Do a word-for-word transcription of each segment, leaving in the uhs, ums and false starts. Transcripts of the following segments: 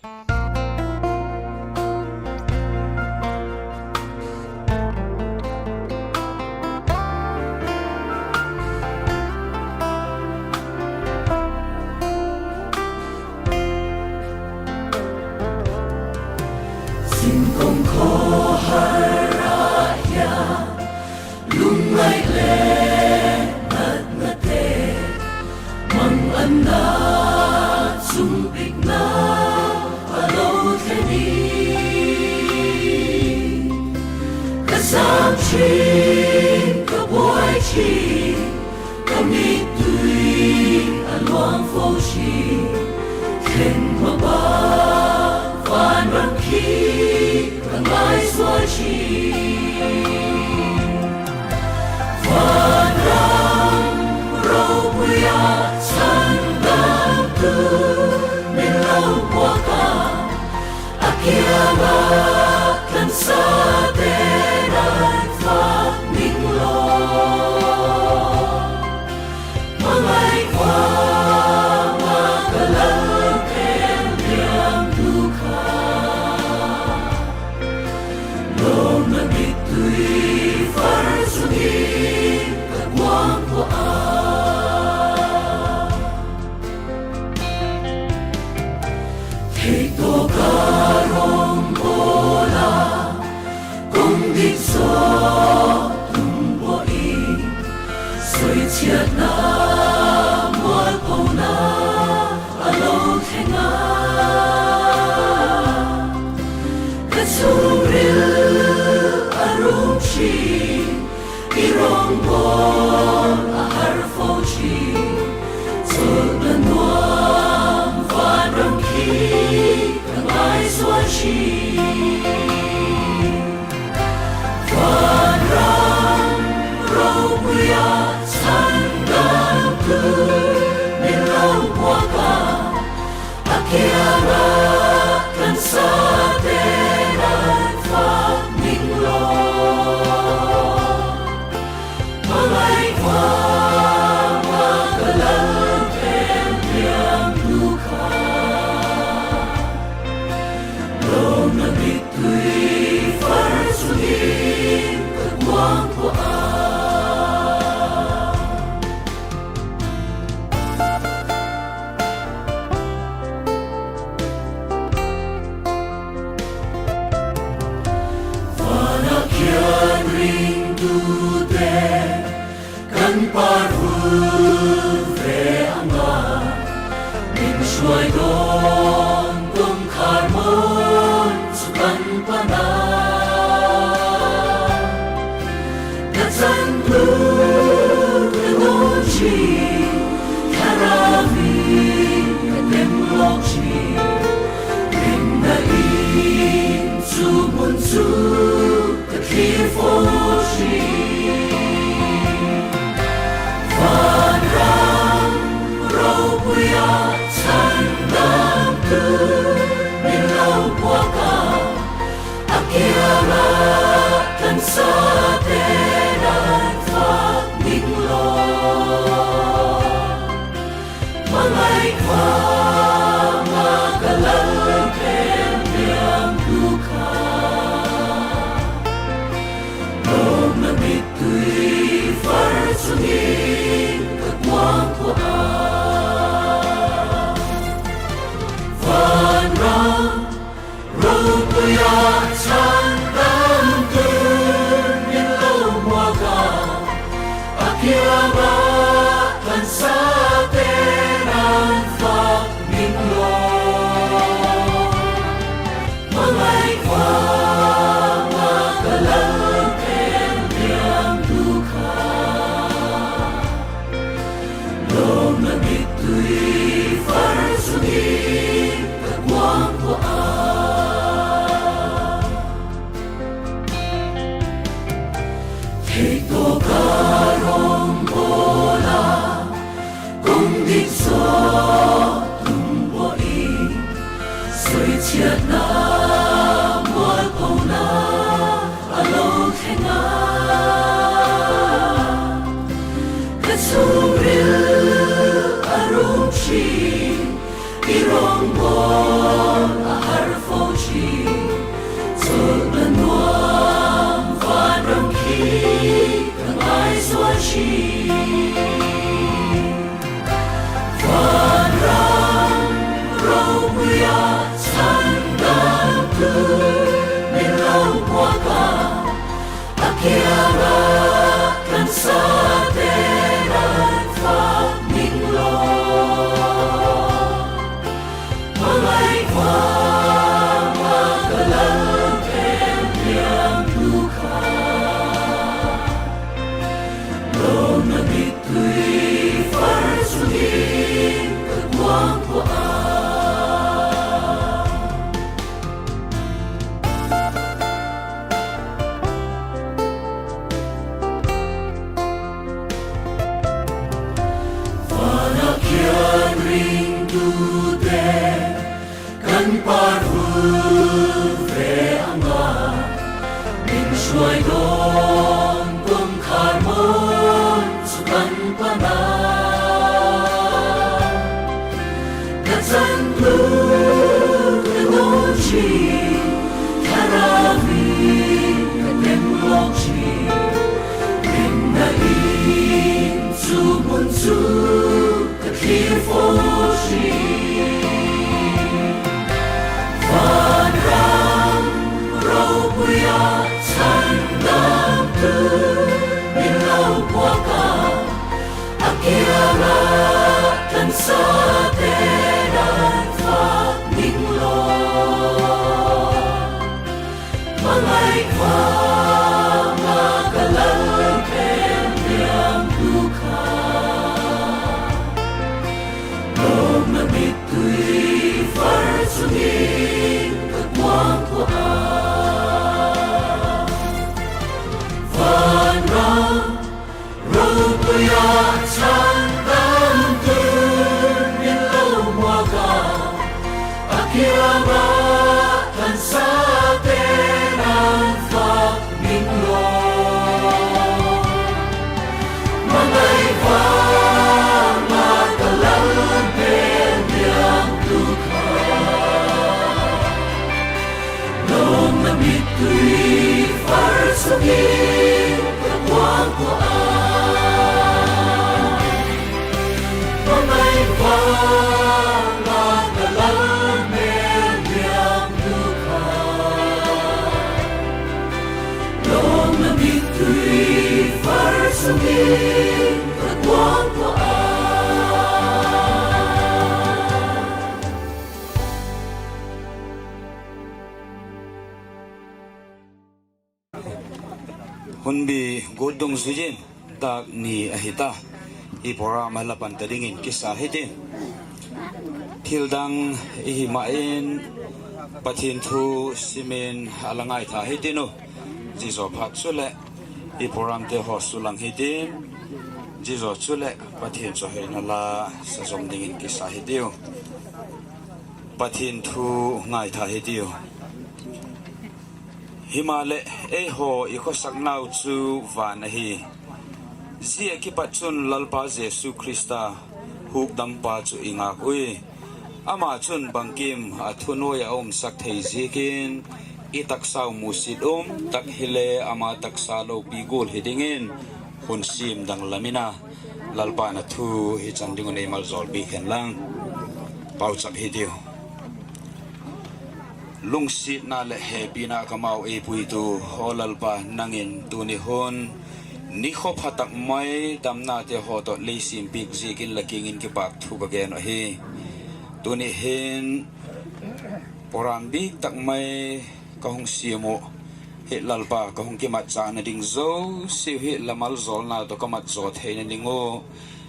Singkong khawhar ah hian lungngai le natnate, manganna, chumpikna a lo thlen hi. Ka zam ṭhin, ka buai ṭhin, ka mittui a luang fo ṭhin, thleng mabang vanram khi ka ngaisual ṭhin. Vanram ropui ah sandamtu min lo puak a, a kiang ah kan sate nan fak ning lo. Hmangai vang a ka Laltel liamtu kha, lawmna mittui far chungin ka kuang pua a. Theihtawp a rawngbawl a, kawng dik zaw tum pawh in, sawichiatna, mualphona a lo thleng a. Ka chungril a rum ṭhin, i rawngbawl a har fo ṭhin, chawlhna nuam vanram khi ka ngaisual ṭhin. Vanram ropui ah sandamtu min lo puak a, a kiang ah kan sate nan fak ning lo. Hmangai vang a ka Laltel liamtu kha, lawmna mittui far chungin ka kuang pua a. Van ah khian ringtute kan par vul ve ang a, min hruai dawn kawngkhar mawn chu kan pan a. Ka changtu ka nuam ṭhin, thlarau in ka tem lawk ṭhin, rinna in chu mun chu ka thlir fo ṭhin. Vanram ropui ah sandam Na mittui far chung in ka kuang kua a. Van ah kiang ringtute kan par vul ve a ma, min suai dawn kawmkhar mawn chu kan pan a. Ka chan tu ka dawn chi, Thlarau in ka tem lawk chi, rinna in chu mun chu ka thlir fo chi. Vanram ropui ah chandamtu min lo puak a, a kiang ah tansate nan vak ning lo. Mangai vang a ka Lal bel liam tu kha, lawmna mittui far chung in ka kuang kua a. Vanram ropui ah chandamtu min lo puak a, a kiang ah tansate nan vak ning lo. Mangai vang a ka Lal bel liam tu kha, lawmna mittui far chung in ka kuang kua a. Mangai vang a ka Lal bel liam tu kha, lawmna mittui far chung in ka kuang kua a. Hunbî guat dungzui in dâk ni ahi ta, i program a la pan ta dingin kisa hitin. Thildang i hi ma in, Pathian thu sim in a la ngaitha hitin u. Zia zaw phat chuleh i programte haw sulang hitin, zia zaw chuleh Pathian chawihoina la sa zom dingin kisa hitiu. Pathian thu ngaitha hitiu. Himaleh, eihaw i khawsaknau chu van ahi. Zia kipat chun Lalpa Jesu Khrista, hukdampa chu i ngâk ui. Ama chun bangkim a thunuai ah a umsak thei ziakin, i taksau musit um tak hile ama taksa lopi gual hi dingin hun siam danglam in a, Lalpa'n a thu hi chan ding un ei maljawl piak hen lang. Pauchap hitiu. Lungsiatna leh hepina kamau ei puitu, aw Lalpa, nang in tuni hun, nikhawpha tak mai damnate haw tawh lei siampiak ziakin la kiang in kipâk thu ka gen uh ahi. Tuni hin program bik tak mai ka hung siam uh hi Lalpa, ka hung kimatchâkna ding zosiau hi la maljawlna tawh ka mat zaw theina ding uh,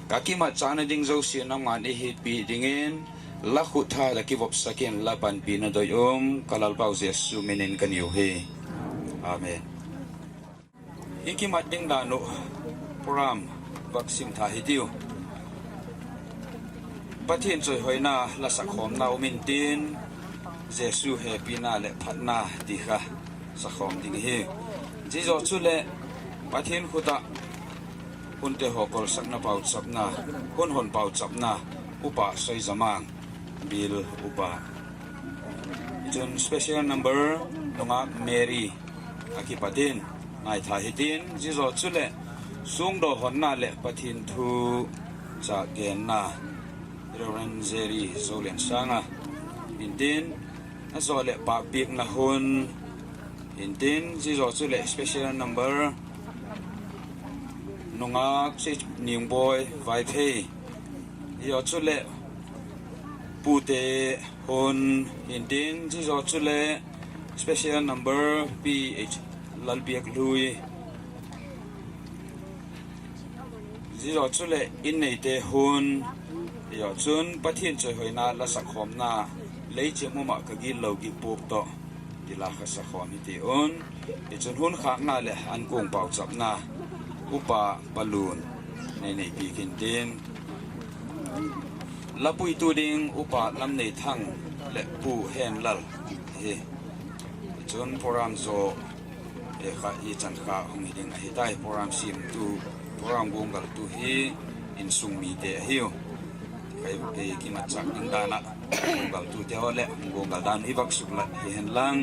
ka kimatchâkna ding zosia nangma'n ei hetpi dingin, la khut tha la kivopsak in la panpina doi um, ka Lalpau Jesu min in ka niu hi. Amen. I kimat ding dan uh program vak sim tha hitiu. Pathian chawihoina la sakhawmna um intin, Jesu hepina leh phatna ti kha sakhawm ding hi. Zia zaw chuleh Pathian khut ah hunte haw kolsakna pauchapna, hun hon pauchapna, Upa Soizamang, Bial Upa. Chun special number, Nungak Mary, a kipat in ngaitha hitin, zia zaw chuleh suangdaw honna leh Pathian thu châk genna, Reverend Jerry Zoliansanga, intin, a zaw leh pâkpiakna hun, intin, zia zaw chuleh special number, Nungak Niangbawi Vaiphei, zia zaw chuleh pute hun, intin, zia zaw chuleh special number P H Lalbiakhlui, Ziazaw chuleh in neite hun, ziazaw chun Pathian chawihoina la sakhawmna, Leichim um ah ka gitlo gik puak tawh, ti la kha sakhawm hi ti un. Tichun hun khâkna leh an kuang pauchapna, Upa Palun, nei nei piak intin, la puitu ding Upa Lamneithang leh Pu Henlal hi. Chun program zaw, e, kha i chan kha hung hi ding ahi tai, program siamtu, program guanggaltu hi insung mite ahiu. Ka, e, kimatchâk ding dan ah guanggaltute haw leh guanggal dan i vak suklat hi hen lang.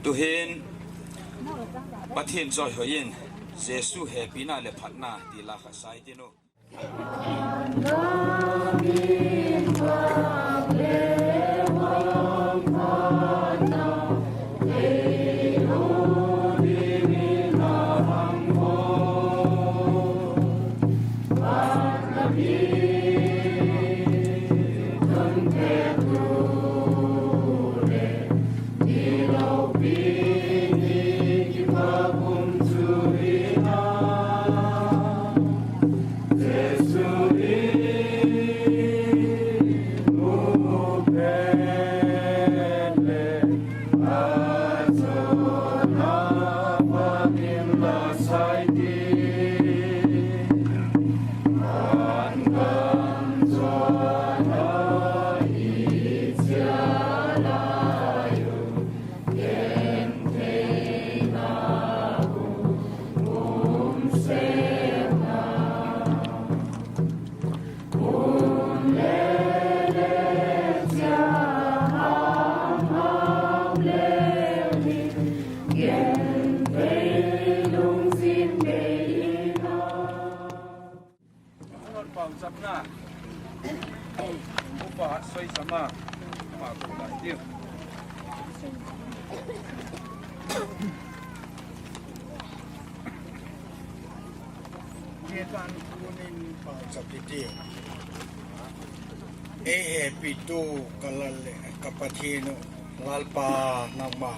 Tu'hin Pathian chawihoi in, Jesu hepina leh phatna ti la kha sa i tin u. Pauchapna, Upa Soisama, ama ko lai tiu. Zia tan kunin pauchap i tiu. Ei hepitu ka Lal leh ka Pathian uh, Lalpa nangma,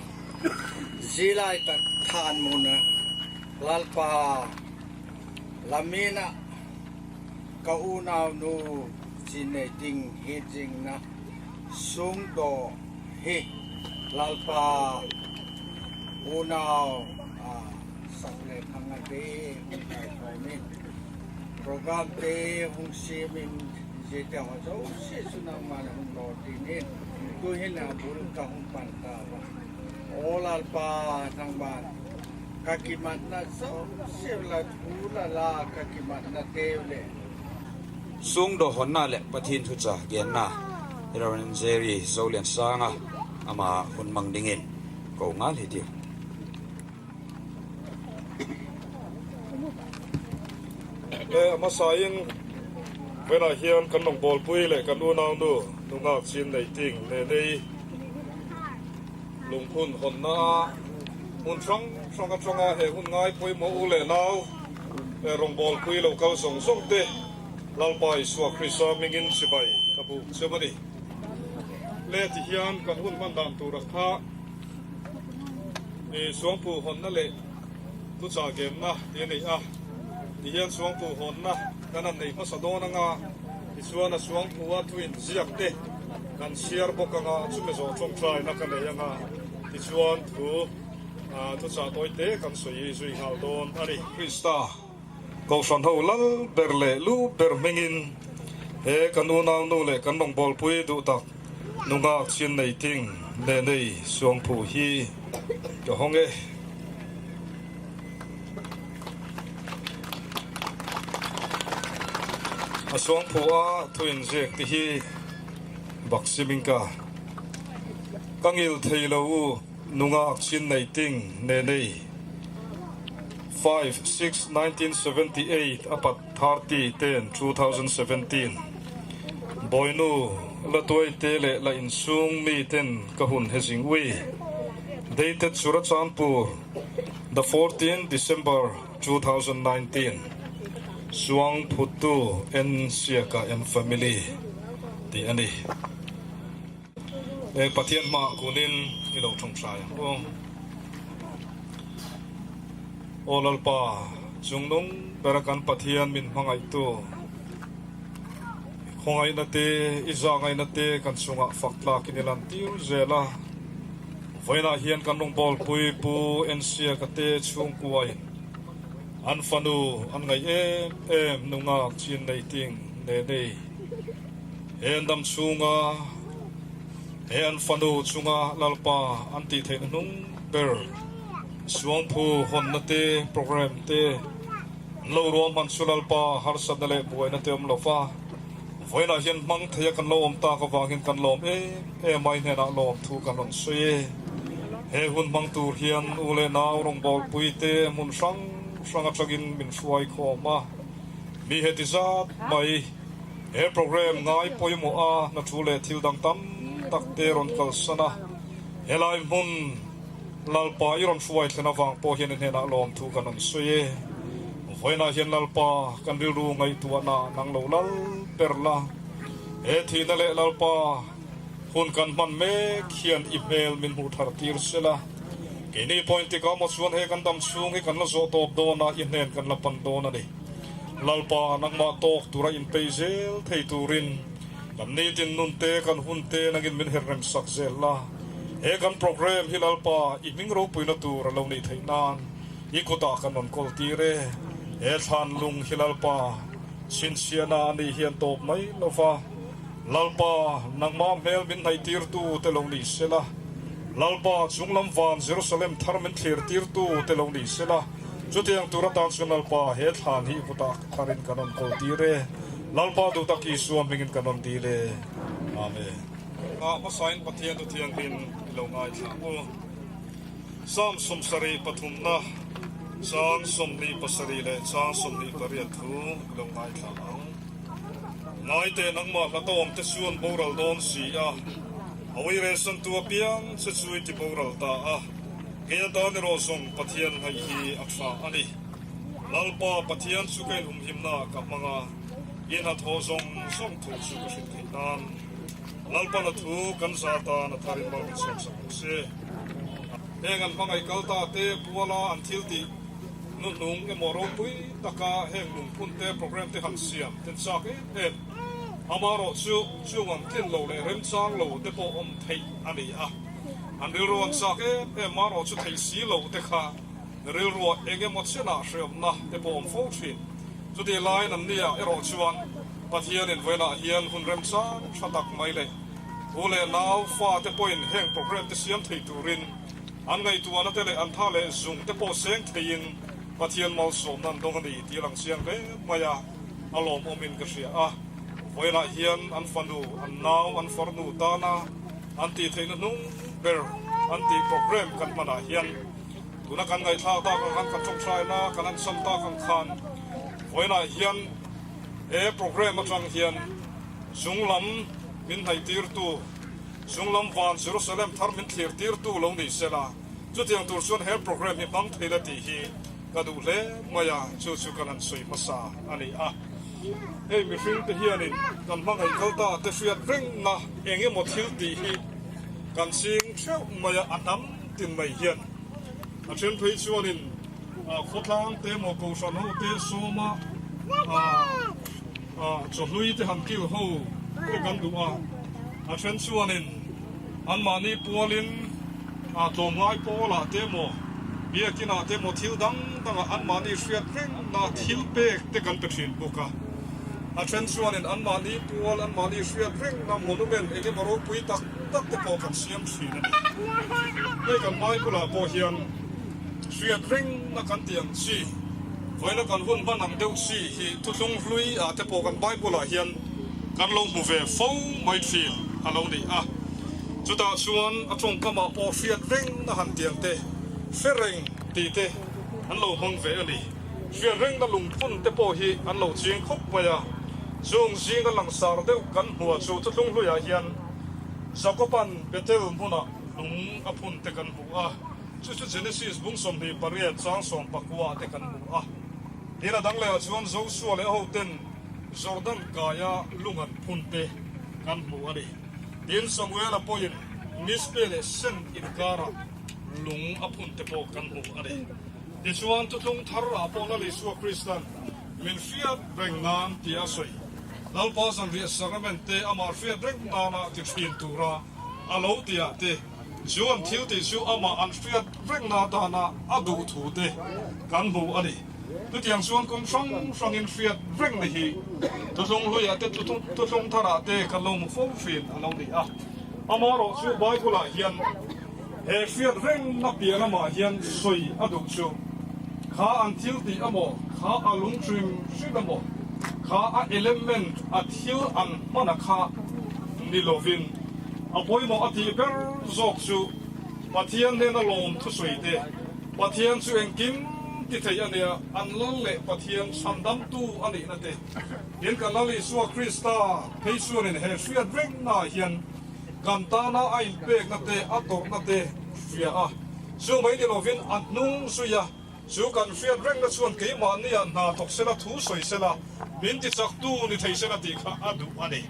zia lai tak thanmun ah, Lalpa, la min ah ka unaunu Chinneiting hiat zingna suangdaw hi, Lalpa, unau, a, sak le phang ate hung kai khawm in, programte hung siam in, ziate haw zosia chu nangma'n hung lawtin in, tu'hin a bul ka hung pan ta a. Aw Lalpa, nangma'n ka kimatna zosia la thu la la ka kimatnateu leh suangdaw honna leh Pathian thucha genna, Reverend Jerry Zoliansanga, ama hun mang dingin ko ngal hi tiu. E, a masa in, vela hian kan nongbawlpui leh kan unaunu, Nungak Chinneiting Nenei, lung hun honna a, hun hrang hrang aṭanga he hun ngai poimaw u leh nau, e, rawngbawlpui lo kal zawng zawngte, Lalpa Isua Krista hmingin chibai ka bûk cheu a ni. Le ti hian kan hun hman dan tur ah kha, e, suangphu honna leh thucha genna ti a ni a, ti hian suangphu honna kan han nei hmasa dawn ang a, tichuan a suangphu a thu inziakte kan share bawk ang a, chu mi zawh ṭawngṭaina ka nei ang a, tichuan thu, a, thucha tawite kan sawi zui nghal dawn a ni. Krista kohhran ho lal ber leh lu ber hmingin, he kan unaunu leh kan rawngbawlpui duh tak, Nungak Chinneiting Nenei suangphu hi ka hawng e. A suangphu a thu inziak ti hi bak sim ing ka, ka ngil theilo u, Nungak Chinneiting Nenei, five six nineteen seventy eight a pat thirty ten two thousand seventeen. Bawinu, la tuaite leh la insung miten ka hun he zing ui. Dated Churachandpur, the fourteen December two thousand nineteen. Suangphutu N Siaka and family ti a ni. E, Pathian hma kunin i lo ṭawngṭai ang u. Aw Lalpa, Chungnung ber ah kan Pathian min hmangaitu, khawngainate, i zangainate kan chung ah faktlak in i lantir zel a. Vawiin ah hian kan rawngbawlpui Pu N. Siakate chhungkua in an fanu an ngai em em nungak Chinneiting Nenei, he an dam chhung a, he an fanu chung a Lalpa, an tih theihna hnung ber suangphu honnate, programmete an lo ruahman chu Lalpa, harsatna leh buainate awm lo va, vawiin ah hian hmang thei a kan lo awm tâk avangin kan lawm em em a, i hnenah lawmthu kan rawn sawi e. He hun hmang tur hian u leh nau rawngbawlpuite hmun hrang hrang aṭangin min hruai khawm a, mi he ti zat mai, he program ngai pawimawh a, hna thu leh thil dang tam takte rawn kalsan a, helai hmun Lalpa i rawn hruai thlen avang pawh hian i hnenah lawmthu kan rawn sawi e. Vawiin ah hian Lalpa, kan rilru ngaihtuahna nang lo lal ber la, he thihna leh Lalpa, hun kan hman mek hian i hmel min hmuh thar tir sela, keini pawh intik a maw chuan he kan dam chhung hi kan la zawh tawp dawn a, i hnen kan la pan dawn a ni. Lalpa, nangma tawk tura inpei zel thei turin kan nitin nunte, kan hunte nangin min her rem sak zel la. He kan program hi Lalpa, i hming ropuina tur a lo ni theih nan i kutah kan rawn kawl tir e. He thlan lung hi Lalpa, chhinchhiahna a ni hian tawp mai lo va, Lalpa, nangma hmel min hnai tirtute lo ni sela, Lalpa, chunglam van Jerusalem thar min thlir tirtute lo ni sela, chutiang tur atan chuan Lalpa, he thlan hi i kutah tharin kan rawn kawl tir e. Lalpa duh tak Isua hmingin kan rawn dil e. Amen. A hmasain Pathian thu thianghlim i lo ngaithla u. Sam sawmsarih pathumna, chang sawmhnih pasarih leh chang sawmhnih pariat thu i lo ngaithla ang. Ngaite, nangma hla tawmte chuan boral dawn si a, a uiresantu apiang che chu i kiboral ta a, kei atan erawh zawng Pathian hnaih hi a ṭha a ni. Lalpa Pathian chu ka inhumhimna ka hmang a, i hna thaw zawng zawng thu chu ka hrilh theih nan, Lalpa'n a thu kan za tan a tharin mal min sawmsak u se. Heng an hmangaih kal tate puala an thil tih nunung emaw ropui taka heng lungphunte programte han siam ten chak em em. Amaherawhchu chung ang tlin lo leh remchang lo te pawh awm thei a ni a. An rilru ang chak em em, amaherawhchu theih si lo te kha rilruah eng emaw chena hrehawmna te pawh awm fo ṭhin. Chuti laiin an nia erawh chuan Pathianin vawiinah hian hun remchang ṭha tak mai leh u leh nau fate pawhin heng programte siam thei turin an ngaihtuahnate leh an tha leh zungte pawh seng theiin Pathian malsawmna'n dawng a ni ti lang chiang hle mai a, a lawmawmin ka hria a. Vawiinah hian an fanu, an nau, an farnu tana an tih theihna hnung ber an tih program kan hmanah hian, tuna kan ngaihthlak tak ang khan, kan ṭawngṭaina kan han sam tak ang khan, vawiinah hian he program aṭang hian zunglam min hnai tirtu, zunglam van Jerusalem thar min thlir tirtu lo ni sela, chutiang tur chuan he program hi hmang thei la tih hi ka duh hle mai a, chu chu kan han sawi hmasa a ni a. Hei mihringte hianin kan hmangaih kal tate hriat rengna eng emaw thil tih hi kan ching theuh mai a, a tam tin mai hian. A ṭhen phei chuanin, a, khawtlangte emaw, kohhran hote sawma, a, a, chawhlui te han kil ho te kan duh a. A ṭhen chuanin anmahni pualin, a, tlawmngai pawlah te emaw, biakinah te emaw, thil dang dangah anmahni hriat rengna thil pek te kan pe ṭhin bawk a. A ṭhen chuanin anmahni pual, anmahni hriat rengna monument eng emaw ropui tak tak te pawh kan siam ṭhin a ni. Hei kan Bible-ah pawh hian hriat rengna kan tih ang chi, vawiina kan hun hman ang deuh chi hi Thuthlung Hlui-ah te pawh kan Bible-ah hian kan lo hmu ve fo mai ṭhin a lo ni a. Chutah chuan a ṭawngkamah pawh hriat rengna han tih ang te, fe reng tih te an lo hmang ve a ni. Hriat rengna lungphun te pawh hi an lo ching khawp mai a. Chung zinga langsar deuh kan hmuh a chu Thuthlung Hlui-ah hian Jakoba'n Bethel hmunah lung a phun te kan hmu a. Chu chu Genesis bung sawmhnih pariat chang sawm pakua te kan hmu a. Tin a dang leh ah chuan Josua leh a hoten Jordan kaia lung an phun te kan hmu a ni. Tin Samuela pawhin Mizpe leh Sen inkarah lung a phun te pawh kan hmu a ni. Tichuan, Thuthlung Thar ah pawh Lal Isua Khrista'n min hriat rengna'n ti a sawi. Lalpa zanriah sacramentte ama hriat rengna'n a ti ṭhin tura a lo ti a ti. Chuan thil tih chu ama an hriat rengna dan a a duh thute kan hmu a ni. Chutiang chuan kum hrang hrangin hriat rengna hi Thuthlung Hlui ah te, Thuthlung, Thuthlung Thar ah te kan lo hmu fo fia'n a lo ni a. Amarawh chu Bible ah hian he hriat rengna pian lamah hian sawi a duh chu, kha an thil tih emaw, kha a lunghrim hrim emaw, kha a element a thil an hman a kha ni lovin, a pawimaw a ti ber zawk chu Pathian hnena lawmthu sawi te, Pathian chu engkim ti thei a nia, an Lal leh Pathian chhandamtu a nihna te. Tin, kan Lal Isua Krista phei chuanin he hriat rengna hian kan tana a inpekna te, a tawrhna te hria a, chu mai ni lovin a hnung zui a, chu kan hriat rengna chuan keimahni ah hna thawk sela, thu sawi sela, min tichaktu ni thei sela tih kha a duh a ni.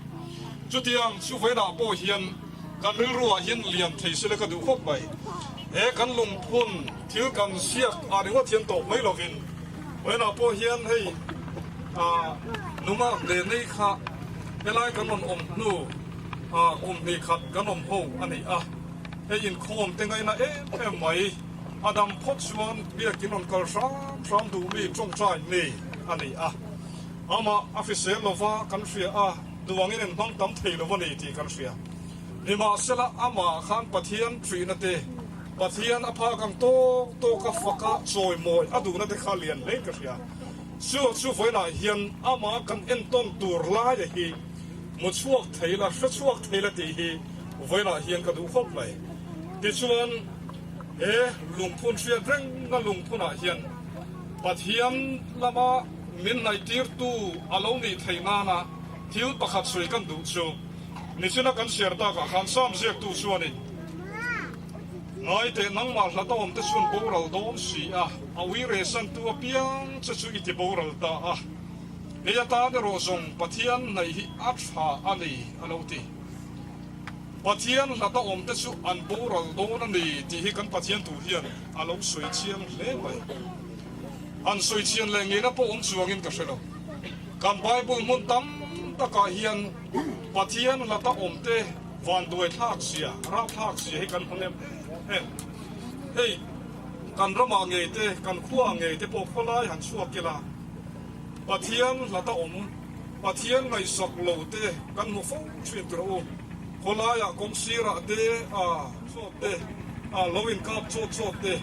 Chutiang chu vawiinah pawh hian kan rilru ah hian lian thei sela ka duh khawp mai. He kan lungphun, thil kan ziak a ringawt hian tawk mai lovin, vawiinah pawh hian hei, a, nungak denei kha helai kan rawn awm hnu, a, kum hnih khat kan awm ho a ni a. Hei inkhawm te ngaina em em mai, a dam phawt chuan biakin rawn kal hram hram duh mi ṭawngṭai mi a ni a. Amah a hrisel lova kan hria a, duangin inhmang tam thei lo a ni tih kan hria. Nimahsela, ama khan Pathian ṭihna te, Pathian a phak ang tawk tawk a fak a chawimawi a duhna te kha lian hlein ka hria. Chu chu vawiinah hian ama kan entawn tur lai a hi, mu chhuak thei la, hre chhuak thei la tih hi vawiinah hian ka duh khawp mai. Tichuan, he lungphun hriat rengna lungphun ah hian Pathian lama min hnaitirtu a lo nih theih nan a thil pakhat sawi kan duh chu, nichina kan share tak ah khan Sam ziaktu chuanin, Ngai teh, nangma hlata awmte chun boral dawn si a, a ui resantu apiang che chu i ti boral ta a, kei a tan erawh zawng Pathian hnaih hi a ṭha a ni, a lo ti. Pathian hlata awmte chu an boral dawn a ni tih hi kan Pathian thu hian a lo sawi chiang hle mai. An sawi chian leh ngeina pawh awm chuangin ka hre lo. Kan Bible hmun tam takah hian Pathian hlata awmte vanduaithlak zia, rapthlak zia hi kan hmu em em. Hei, kan ramah ngeite, kan khua ngeite pawh khawlai han chhuak ila, Pathian hlata awm, Pathian ngaihsak lote kan hmu fo ṭhin ti rawh u. Khawlaiah kawngsirah te, a, chawtte, a, lo inkap chawt chawtte,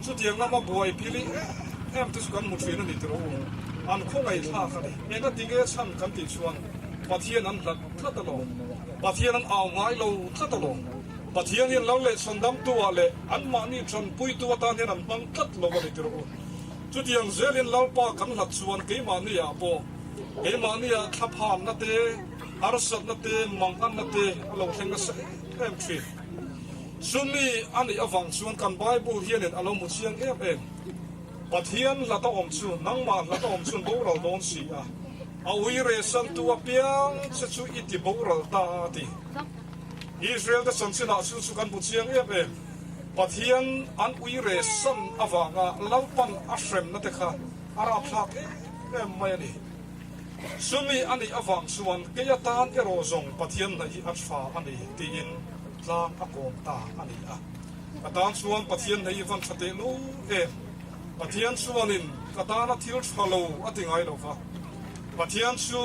chutiang lama buaipili em em te chu kan hmu ṭhin a ni ti rawh u. An khaw ngaithlak a ni. Engatinge chhan kan tih chuan Pathian an hlat tlat alawm, Pathian an au ngai lo tlat alawm, Pathian hian Lal leh chhandamtu ah leh anmahni ṭanpuitu atan hian an hmang tlat lo a ni ti rawh u. Chutiang zelin Lalpa kan hlat chuan keimahni ah pawh, keimahni ah thlaphannate, harsatnate, mangannate a lo thleng nasa em em ṭhin. Chumi a nih avang chuan kan Bible hianin a lo mu chiang em em. Pathian hlata awm chu, nangma hlata awm chun boral dawn si a, a ui resantu apiang che chu i ti boral ta a ti. Israelte chanchinah chu chu kan hmu chiang em em. Pathian an ui resan avanga Lalpan a hremnate kha a rapthlak em em mai a ni. Chumi a nih avang chuan kei a tan erawh zawng Pathian hnaih hi a ṭha a ni tiin tlang a kawm ta a ni a. Ka tan chuan Pathian hnaih hi van ṭha teh lo em. Pathian chuanin ka tana thil ṭha lo a ti ngai lo va. Pathian chu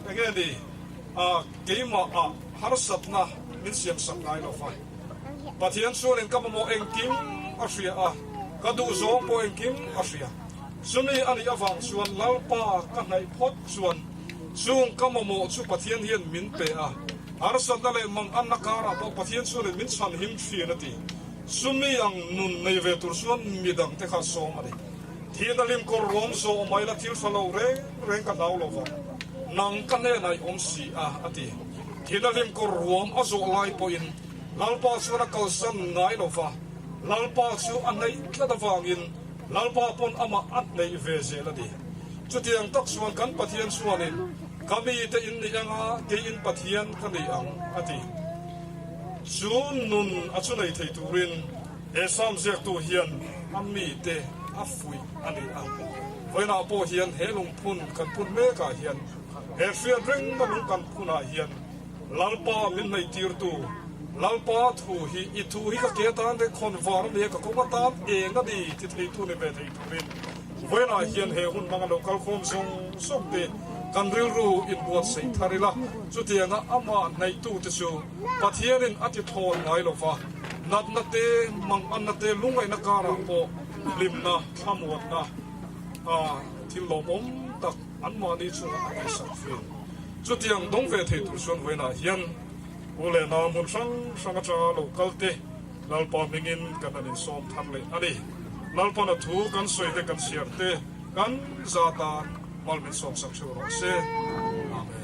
enge ni, a, keimah ah harsatna min siamsak ngai lo va. Pathian chuanin ka mamawh engkim a hria a, ka duhzawng pawh engkim a hria. Chumi a nih avang chuan Lalpa ka hnaih phawt chuan chung ka mamawh chu Pathian hian min pe a, harsatna leh manganna karah pawh Pathian chuanin min chhanhim ṭhin a ti. Chumi ang nun nei ve tur chuan midangte kha sawm a ni. Thihna hlim kawr ruam zawh mai la, thil ṭha lo reng reng ka hlau lo va, nang ka hnenah i awm si a, a ti. Thihna hlim kawr ruam a zawh lai pawhin Lalpa chuan a kalsan ngai lo va, Lalpa chu a hnaih tlat avangin Lalpa pawn amah a hnaih ve zel a ni. Chutiang tak chuan kan Pathian chuanin, ka mite in ni ang a, kei in Pathian ka ni ang, a ti. Chu nun a chu nei thei turin he Sam ziaktu hian a mite a fui a ni a. Vaina pawh hian he lungphun kan phun mek ah hian, he hriat reng a lung kan phun ah hian, Lalpa min hnai tirtu, Lalpa thu hi, i thu hi ka ke tan te khawnvar a ni a, ka kawng a tan eng a ni ti theitu ni ve thei turin, vaina hian he hun hmang a lo kal khawm zawng zawng te kan rilru in buatsai thar ila, chutianga ama hnaitu te chu Pathian in a ti thawn ngai lo va, natna te, manganna te, lungngaihna kar ah pawh hlimna, thlamuanna, a, thil lawmawm tak anmahni chungah a neisak fian. Chutiang dong ve thei tur chuan vaina hian u le nau hmun hrang hrang atanga lo kal te, Lalpa hmingin kan han insawm thar leh a ni. Lalpa'n a thu kan sawi te, kan share te, kan zata mal min sawmsak chu rawh se. Amen.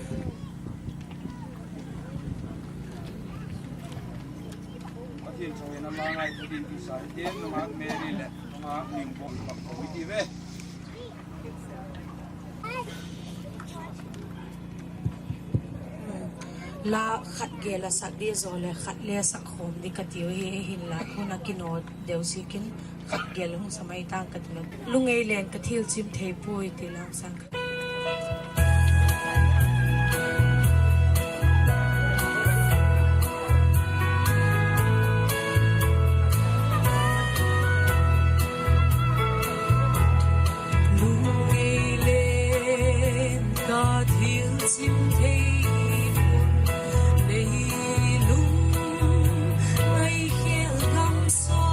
Pathian chawina ma ngai thu din ti sa hi tin, nungak Mary leh nungak Mingbawm lam ko i ti ve. La khat gel a sak di zaw le khat le sak khawm di ka tiu hi, hinla hun a kinaw deu ziakin khat gel hung sa mai tang ka ti lo. Lungei len ka thil chim thei puai ti lam sang ka Lungei len ka thil chim thei puai, leilung ngai khel gam sa,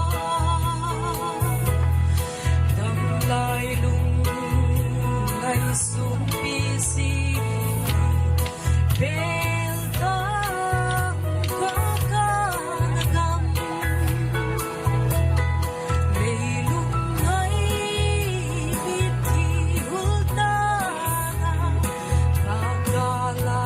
dam lai lung ngai sung pi si, bel tang ka ka na gam, leilung ngai mithi hul ta na, ka ka la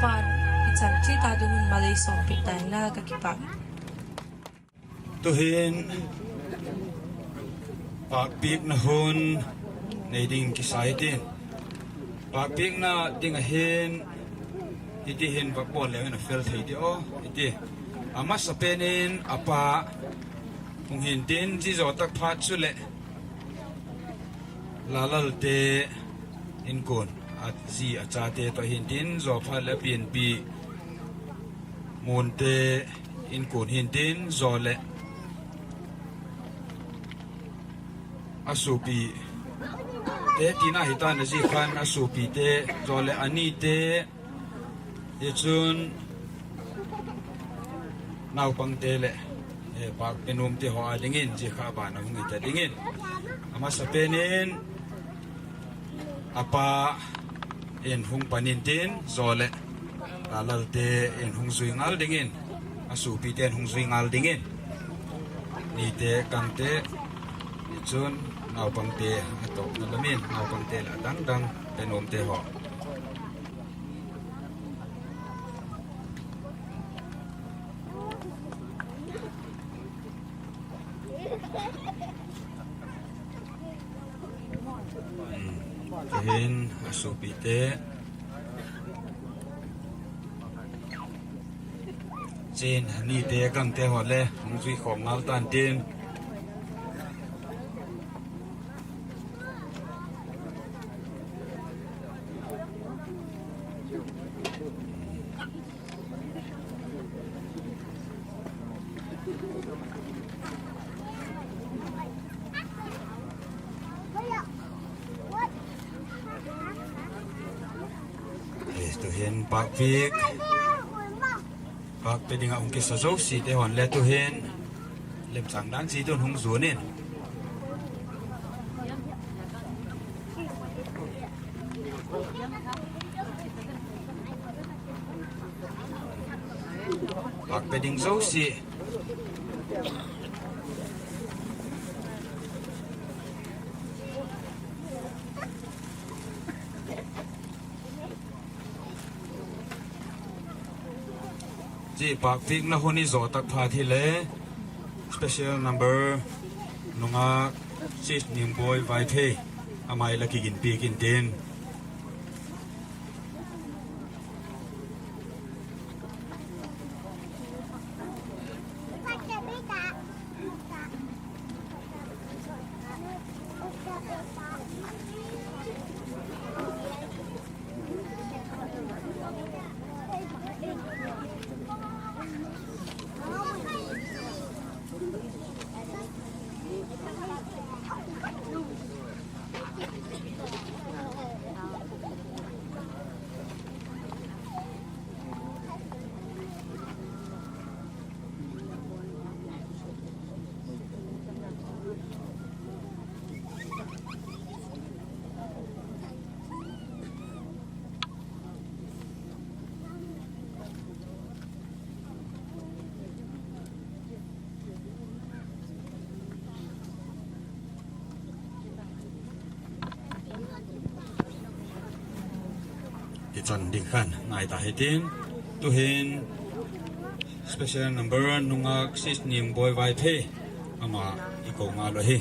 Pa'n i chan chiat a ding un malei sawmpiak ta hen la, ka kipâk. Tu'hin pâkpiakna hun nei dingin kisa hitin, pâkpiakna ding ahin, hiti hin va bawl leu in a fel thei di aw i ti. A masapen in a pa hung hintin, zia zaw tak phat chuleh Lalalte inkuan, a zi a chate tawh hintin, zaw phat leh a pianpi Muante inkuan hintin, zaw leh a suapite tina hita'n, a zi khan a suapite, zaw leh a nite, tichun naupangte leh pâkpi nuamte haw â dingin zia kha ban a hung hita dingin, a masapen in a pa in hung pan intin, zaw leh Lalalte in hung zui ngal dingin, a suapite'n hung zui ngal dingin, nite, kangte, tichun naupangte a tawpna lam in naupangte leh a dang dang pe nuamte haw Tu'hin a suapite, chin a nite, kangte haw le hung zui khawm ngal ta'n tin. Tu'hin pâkpiak, pâk pe ding ah hung kisa zosiate haw'n le tu'hin lemchâng dan chiat un hung zuan in. Pâk pe ding zosia. Zia pâkpiakna hun i zaw tak phat hile, special number nungak Sis Nimboi Vaiphei, ama i la kiginpiak intin. I chan ding khan ngai ta hitin, tu'hin special number nungak Sis Nimboi Vaiphei, ama i ko ngal u ahi.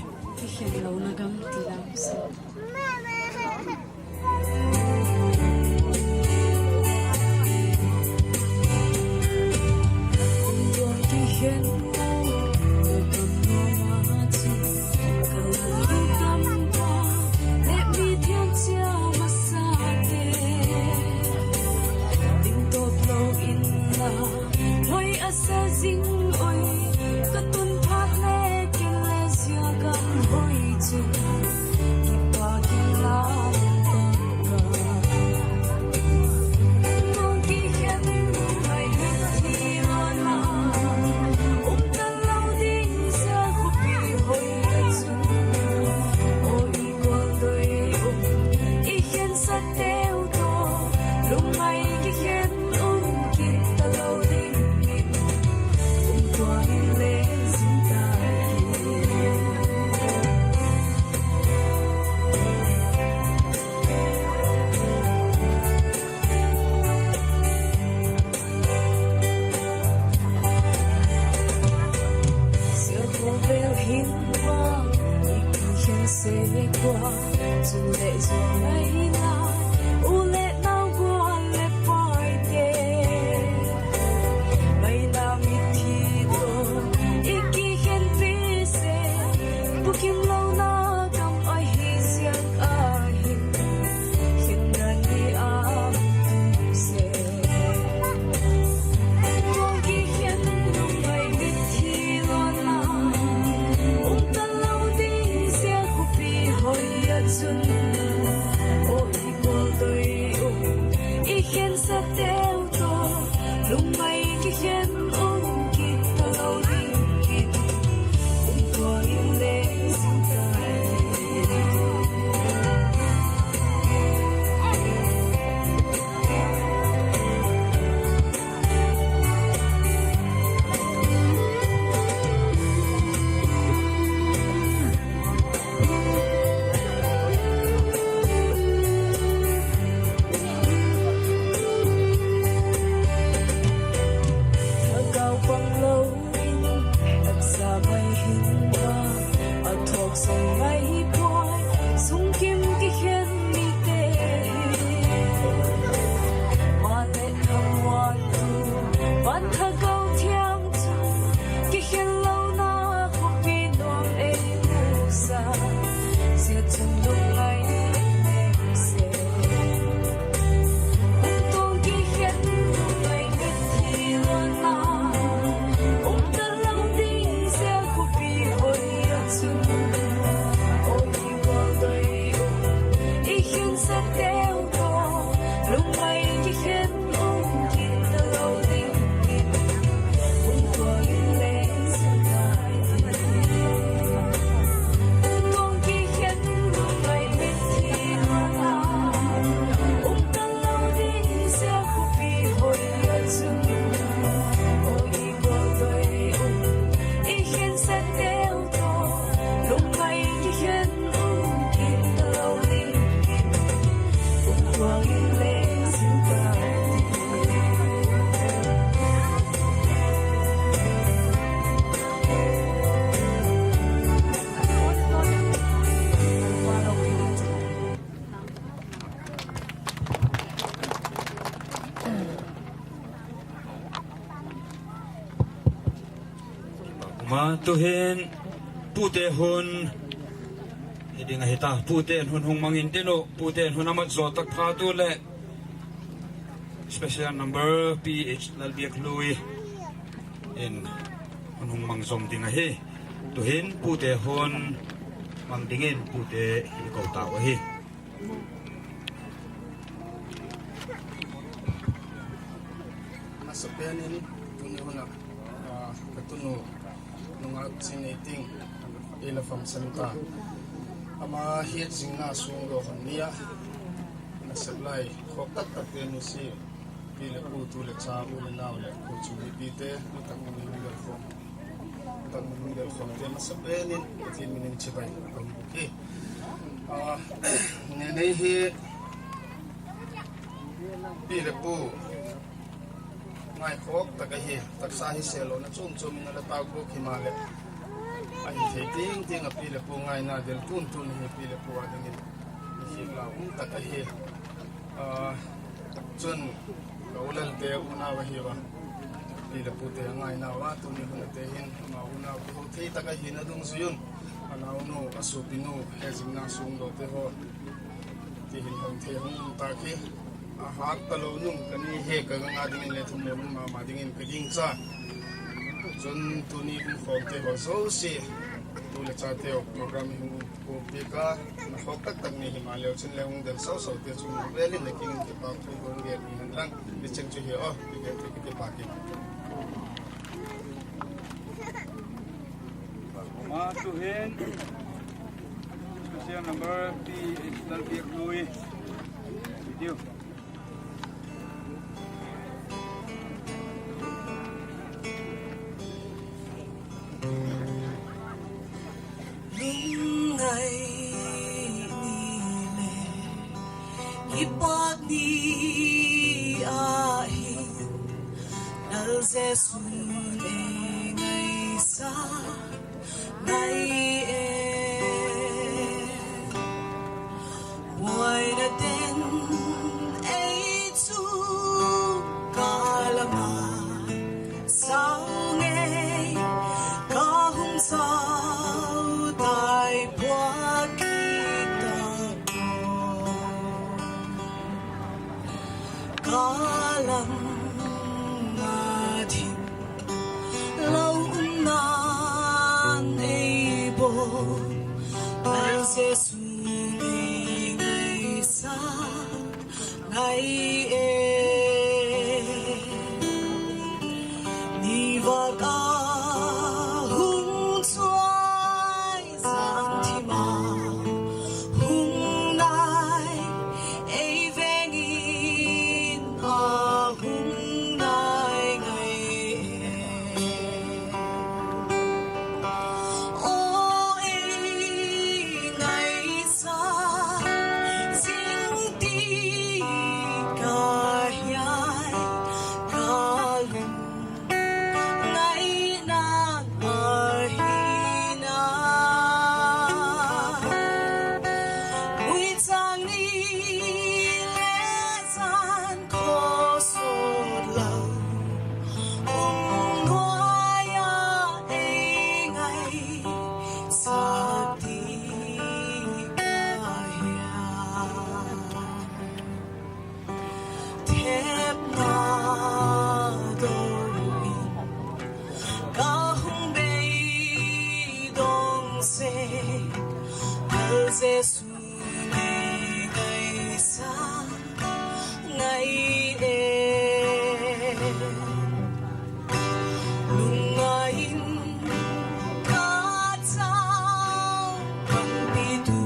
Chuleh zuan ngaina, u leh nau gual leh paite, maina mithi tawh i kikhenpi sek, bukimlona gam ahi ziak ahin, khenna ni a um sek. Tua kikhen lungngai mithi lona um talo ding zia khuapi hoi ah chun, aw i gual doi um, i khensateu tawh lungngai kikhen um kit talo ding kit, um tuang in leng zing tai. Thagau pang lo in, taksa mai hin a, a thawk zong mai puai, sungkim kikhen mite hi. Maleh thamuantu, Van Thagau Thiang chu, kikhenlona khuapi nuam ei musa, zia chun lungngai ei nei sek. Hung tuang kikhen lungngai mithi lona, um talo ding zia khuapi hoi ah chun, aw i gual doi um, i khensateu tawh lungngai kikhen um kit talo ding kit, um tuang in leng zing tai. Um tuang kikhen lungngai mithi lona, um talo ding zia khuapi hoi ah chun, aw i gual doi um, i khensateu tawh lungngai kikhen um kit talo ding kit, um tuang in leng zing tai. Ama tu'hin pute hun hi ding ahi ta, pute'n hun hung mang intin uh, pute'n hun a mat zaw tak phat u leh special number P H Lalbiakhlui in hun hung mang zawm ding ahi. Tu'hin pute hun mang dingin pute i ko tau ahi. Masapen in tuni hun ah, ah, ka tunu nungak Chineiting i la famsan ta. Ama hiat zingna sung lo hon ni ah, nasep lai khawk tak takte nusia, pi leh pu, tu leh cha, u leh nau leh kochuam mipite, nitak mun hung delkhawm, nitak mun hung delkhawmte masapen in Pathian min in chibai ka hun bûk hi. Ah, Nenei hi pi leh pu ngaikhawk tak ahi, taksa hi selona chuam chuam in a la tâk bûk himaleh, ahi thei tiang tiang ah pi leh pu ngaina del tun tun hi pi leh pu â dingin i khiak la um tak ahi. Ah, chun ka u Lalte unau ahi ua, pi leh pute a ngainau a, tuni hun ate hin ama unau kiho thei tak ahina dungzui un, a naunu, a suapinu, hiat zingna sung lote haw, ti hin hawm thei hung um tâk hi, a hât talo nung ka ni hi, ka gang â dingin le thumna um ma ma dingin ka gingcha. Chun tuni hun khawmte haw zosia, tu leh chateu program hi hung kuapiak a, na khawk tak tak ni himaleu chun le hung del sau saute chung vêl in le kiang in kipakthu ka hun gen hi hen lang, ni cheng chu hi aw, ti gen thu ka kipak in. Ama tu'hin special number P H Lalbiakhlui, video. Lungngai ni leh kipak ni ahi, Lal Jesu'n ei ngaisâng nai e. Ka lam a thim lo umna'n ei bawl, Lal Jesu ei ngaisak ngai e. Ni vak a hung chuai, zan thim a hung nai, ei veng in a hung nai ngai e. Aw ei ngaisak, zing ti ka hiai, ka lung ngaina ahi na. Uichang ni le zan khawsawt lo, um nuai a ei ngaisak ti ka hia. Thepna dawng in ka hung beidong sek, Lal Jesu ei ngaisak ngai e. Lungngai in ka chau panpitu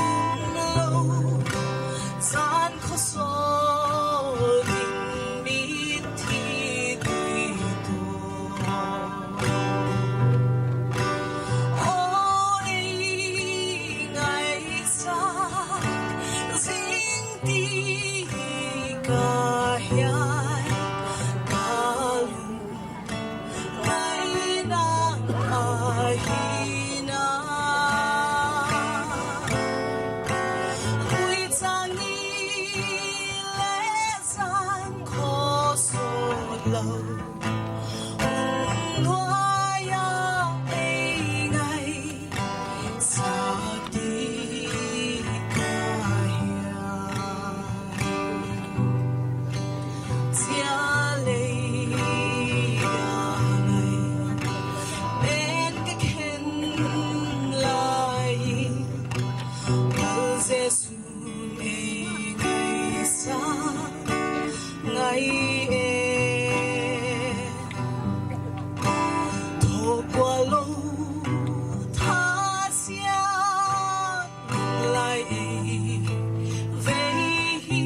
um lo, zan khawsawt ding mitthi tui tua. Aw ei ngaisak, zing ti ka hiai, ka lung ngaina ahi na. Uichang ni le zan khawsawt lo, um nuai a ei ngaisak ti ka hia. Zia lei a ngai pen ka khen lai, Lal Jesu ei ngaisak ngai e. Thokua lo thasia lai ei vei hi,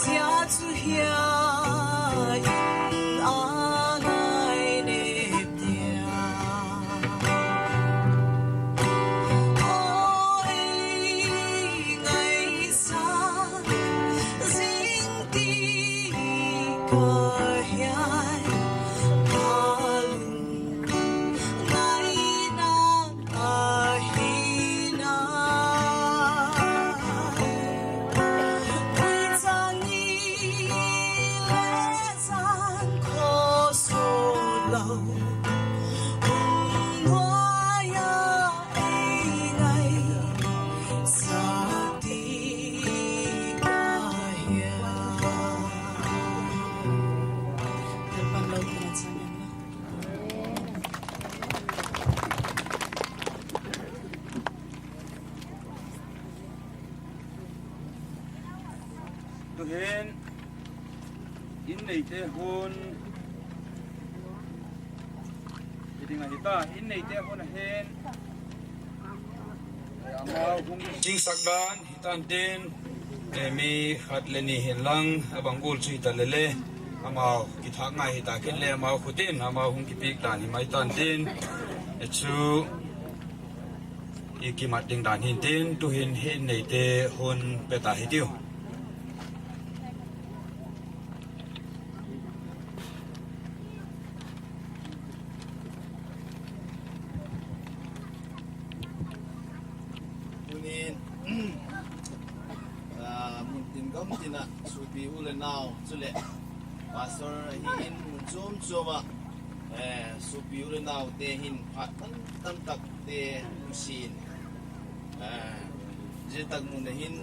zia chu hiai in a ngai ne tia. Aw ei ngaisak, zing ti ka hiai, ka lung ngaina ahi na. Uichang ni le zan khawsawt lo, um nuai a ei ngaisak ti ka hia. Tu'hin, inneite hun, i ding ahi ta, inneite hun a hin, amau hung dingsak dan hi tan tin, mi khat le ni hin lang a bang gual chu hita le le, amau kithâk ngai hita kit le amau khut in amau hung kipiak dan hi mai tan tin, chu i kimat ding dan hin tin, tu'hin hi inneite hun pe ta hitiu. Tunin, mun tin gam tin ah suapi u le nau chuleh pastor ahi in mun chuam chuam ah, suapi u le naute hin phat tam tam takte nusia'n, Zia tak mun a hin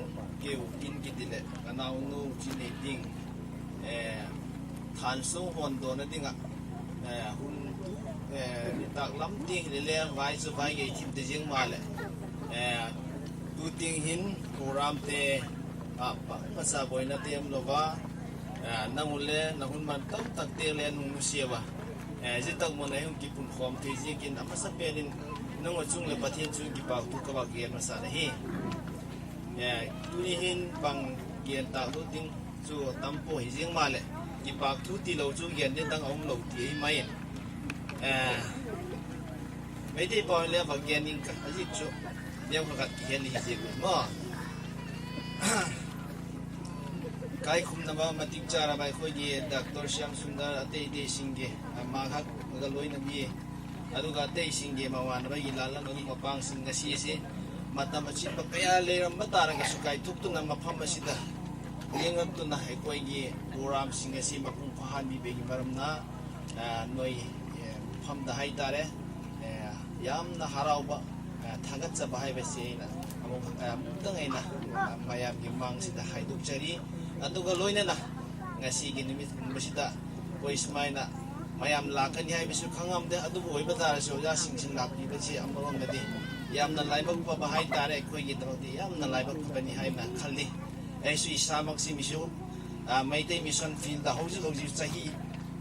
keu in kiti leh ka naunu chi nei ding, thansuang hawndawna ding ah, hun tu, nitâk lam tiang hile le vai chu vai gei thim te ziang maleh, tu tiang hin programte ah bangmacha buaina te umlo a, nang u le na hun man tamtakte le nung nusia ua, zia tak mun a hung kipunkhawm thei ziakin a masapen in nang u chung leh Pathian chung kipakthu ka vak gen masân ahi. Tuni hin bang gen tâk lut ding chu tam pua hi ziang maleh, kipakthu tilo chu gen ding dang a umlo ti ahi mai in, Meitei pau in le vak gen ding ka a zik chu, neu kha khat kihen hi ziak u maw. Kaikhumna va matik chara vai khoi di Doctor Shyam Sundar a tei tei sing ge, ama khat ga loina mi, a du ga tei sing ge ma wan vai i la la no ma pang sing ga si si, ma tam a chin ba kai a le ram ba ta ra ga su kai thuk tu na ma pham a si ta. Ning a tu na hai khoi gi program sing a si ma kung pha han mi be gi ma ram na, noi, pham da hai ta re. Yamna harau ba, thagatcha ba hai ba si na, a mu, a mu ta ngai na, mayam gi mang si da hai duk chari, a du ga loina na, nga si gi ni mi ba si da, koi smai na, mayam la ka ni hai ba su khangam de, a du boi ba ta re su ja sing sing la pi ba si a ma ram na di, yamna lai ba pa ba hai ta re, khoi gi ta di, yamna lai ba pa ni hai na khal di. Ei su i sa mak si mi su, Meitei Mission Field da houji houji chahi,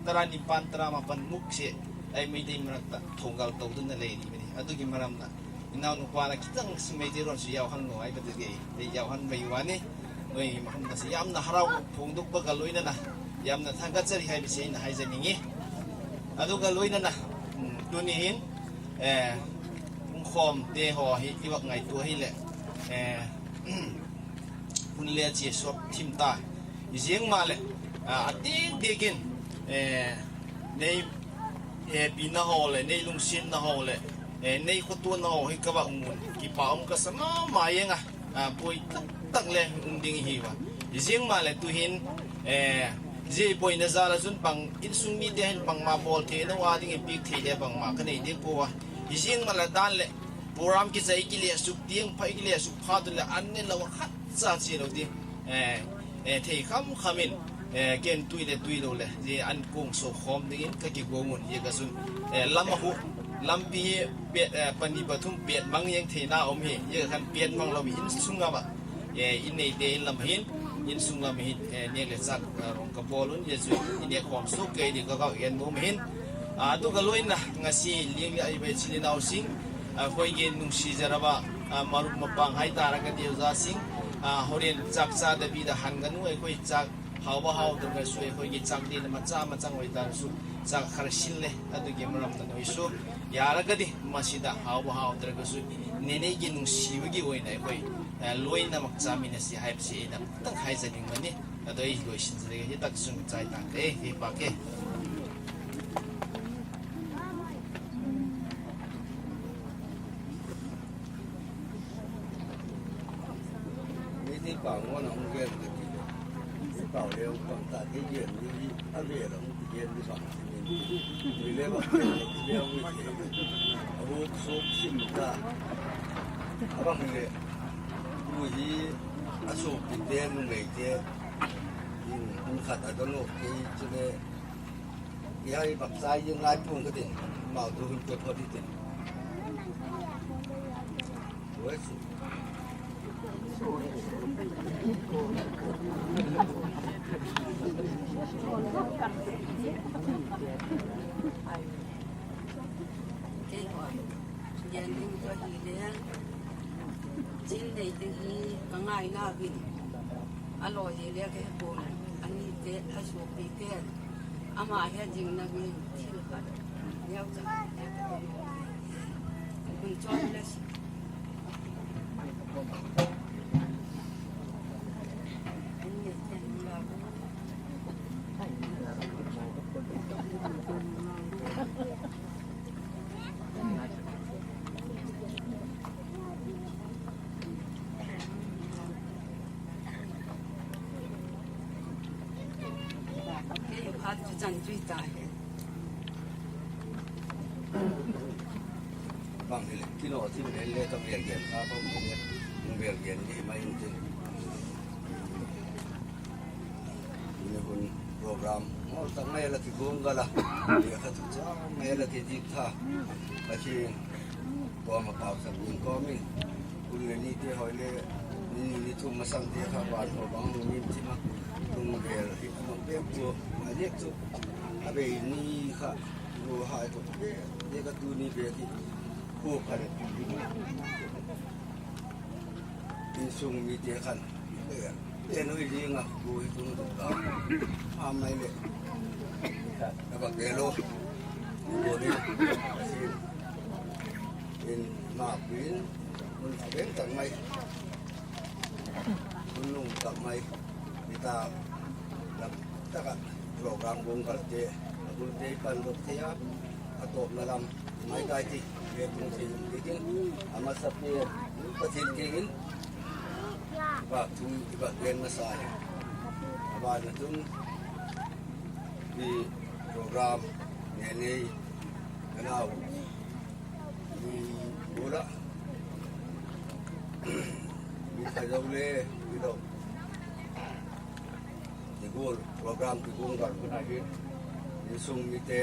tara ni pan tara ma pan muk si, ei Meitei marak ta thogal to dun na lei ni mi ni. A du gi ma ram na, i nau nu pa na kitang si Meitei ron su yau han lo ai ba te ge, ei yau han mai ua ni. Noi ma ham na si yamna harau phung duk ba ga loina na, yamna thagatcha ri hai ba si na hai za ning i. A du ga loina na, tuni hin, hung khawmte haw hi i vak ngaitua hileh, hun le chia suak thim ta. I ziang maleh, a dik dik in, nei hepina haw leh nei lungsiatna haw leh, nei khotuana haw hi ka vak mun kipak um ka sa ma ma ing a, buai tak tak le um ding hi ua. I ziang maleh tuhin, zia buaina jal a chun bang insung mite hin bangma bawl theina ua ding i piak thei le bangma ka nei ding pua a. I ziang maleh dan leh program kichai kile suk tiang pha i kile suk phat u leh an ne lo a khat cha chia lo di, thei kham kham in, ken tui leh tui lo leh zia an kuang so khawm dingin ka kiguang un hi ka chun, lam a hu, lampi hi pani pathum pet mang ziang theina um hi, zia khan pet mang lo hi insung lam ah, in neite in lam hin, insung lam hin, nêk leh châk, rong ka bawl un, zia chu i nêk khawm suk kei di ka vak gen nuam hin. A du ka loina nga si liang leh ai ve chili nau sing, khoi gen nung si zara va, marup mapang hai ta ra ka diu za sing, horin châk cha da bi da han ka nu ai khoi châk hau ba hau ta ka su ai khoi gen châk di na ma cha ma chang oi ta su, châk khar sin le a du gi ma ram na noi su, ya ra ka di ma si da hau ba hau ta ka su, ne nei gi nung si ba gi oi na ai khoi, loina mak cha mi na si hai si na tak hai za ding ma ni. A doi loi sin zia hi tak sun chai tang te hi pa ke. Meitei pau ngawna hung gen ka ti le, pau le hung pang ta kei gen ni hi a ve la hung ti gen ni bang ti ni, ni le bang ti le hung ti a huk suk sim ta, a bang le, tu hi a suapite numeite in hun khat a don lo kei chule, i hai bak chai ding lai puang ka tin, mau tu hun pe phot i tin. Keihaw gen ding chu ahile, chin nei ding hi ka ngaina in, a lawi le ka he pua'n, a nite a suapite, ama he ding na min thil khat neu chak te ka hun chon le Kei phat chu chan tui ta hi. Bang hile, kilo thim le le ka vel gen kha bang hile, hung Gel gen di mai intin, tuni hun program mawl tak mai la kiguanggal a, lekha thu chang mai la kidik tha, Pathian kawm ah pauchap ding kawm in, hun leh nite hoi le, ni ni ni thum masangte kha van haw bang hung mim chim a, lunggel hi a mang pek ua, a diak chu a bei ni kha, ruhai tawh bek bek a tuni bek hi, kua khan insung mite khan, e, te nui ding a, kua hi tung tung ta, a mai leh, a bak gel u, kua ni, in, in, ma pin, hun a veng tak mai, hun lung tak mai, ni ta, lam tak ah program guanggalte, a bulte i pan dok thei a, a tawpna lam, mai tai ti, le tung thei um ti ding, a masapen, Pathian kiang in, i bak thu, i bak gen masa hi, a ban ah chun, i program, Nenei, ka nau, i, ula, i kha zo le, i lo. Ti gual program ti guanggal hun ahi, insung mite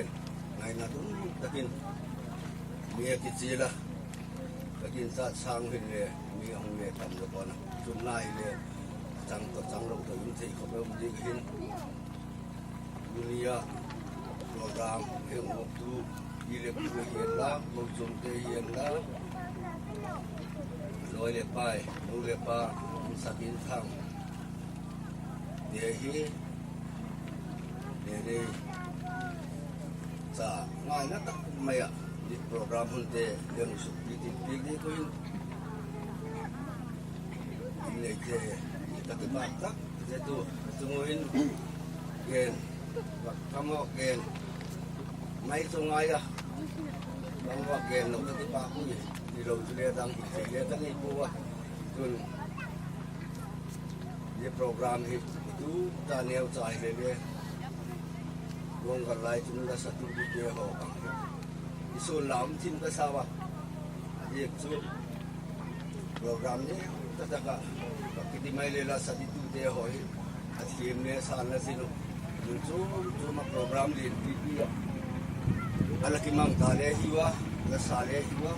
ngaina tum takin mi a kichial a, ka ginchâk sâng hin le mi a hung le tam lo kawm a, chun nai le chang tawh chang lo tawh in thei khawp a um ding ahin, tuni a program hengawktu, pi leh pu hian la, kochuamte hian la, lawi leh pai, nu leh pa, insak inthang te hi, Nenei cha ngaina tak mai ah, i program hunte leng sukpi ti piak ding ka hin, in neite, ka kipâk tak zet u, chung u hin, gen, ka maw gen, mai chu ngai a, bang va gen lo ka kipâk ui, ti lo chule dang hi thei le ka nei pua a, chun, zia program hi, tu ta neu cha hile le, guanggal lai chun la satu dite haw bang hi, i suan la um thim ka sa a, a diak chu, program ni, ka tak ah, ka kiti mai le la sa ditute haw hi, a thiam le sa la zin u, chun chu, chu ma program lian pipi ah, a la kimang ta le hiu a, la sa le hiu a,